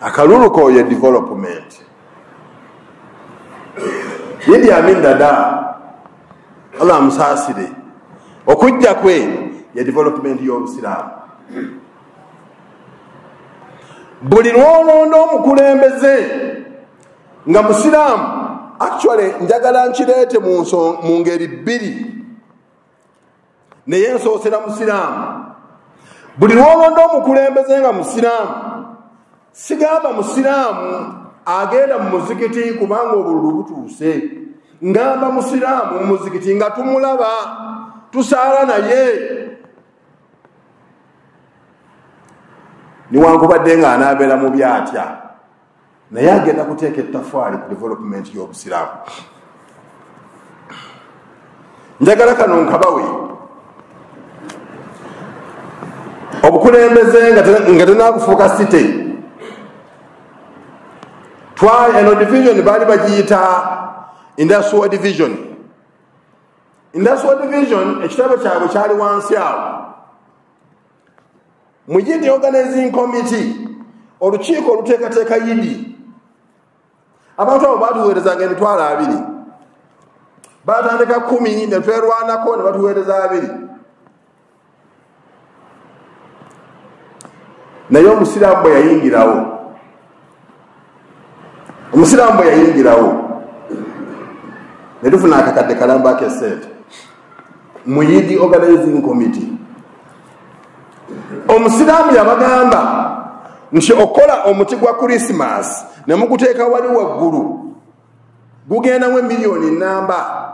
Akalulu ko ye development. Idi Amin Dada, Allah amusaasire, okujja kwe ye development y'obusiraamu. Buli lw'olonda omukulembeze nga musiraamu, actually njagala nkireete mu ngeri bbiri, naye nsoosera musiraamu. Buli lw'olonda omukulembeze nga musiraamu, sigamba musiraamu agenda mu muzikiti kubanga obululu butuuse, ngamba musiraamu mu muzikiti nga tumulaba tusaala naye, niwankubadde nga anaabeera mu byatya, naye agenda kuteeka ettafaali ku development y'obusiraamu. Njagala kano nkabawe obukulembeze nga tenakufuuka city. Eno division baali bagiyita industrial division. Industrial division ekitabo kyabwe kyali wansi awo. Mu Yidi Organizing Committee, olukiiko oluteekateeka Yidi, abantu abo batuweerezanga 20,000. Batandika 10 ne twerwanako ne batuweereza 2. Naye omusiraamu bwe yayingirawo, omusiraamu bwe yayingirawo ne tufuna akakadde kalamba ak'essente mu Yidi Organizing Committee. Omusiraamu yabagamba nti okola omuti gwa Christmas ne muguteeka wali waggulu gugendamu emiliyoni namba.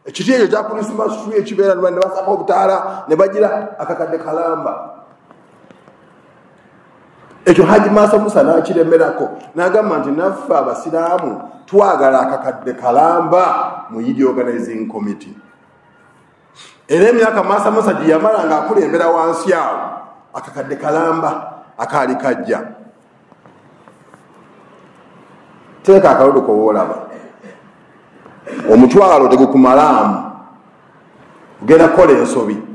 Ekiti ekyo kya Christmas tree ekibeera ne basako obutaala ne bagira akakadde kalamba. Ekyo Haji Masa Musa n'akiremerako n'agamba nti naffe abasiraamu twagala akakadde kalamba mu Yidi Organizing Committee. Era emyaka Masa Musa gye yamala ng'akulembera wansi awo, akakadde kalamba akaali kajja. Teeka akalulu kowoolaba, omutwalo tegukumalaamu, ogenda kukola ensobi.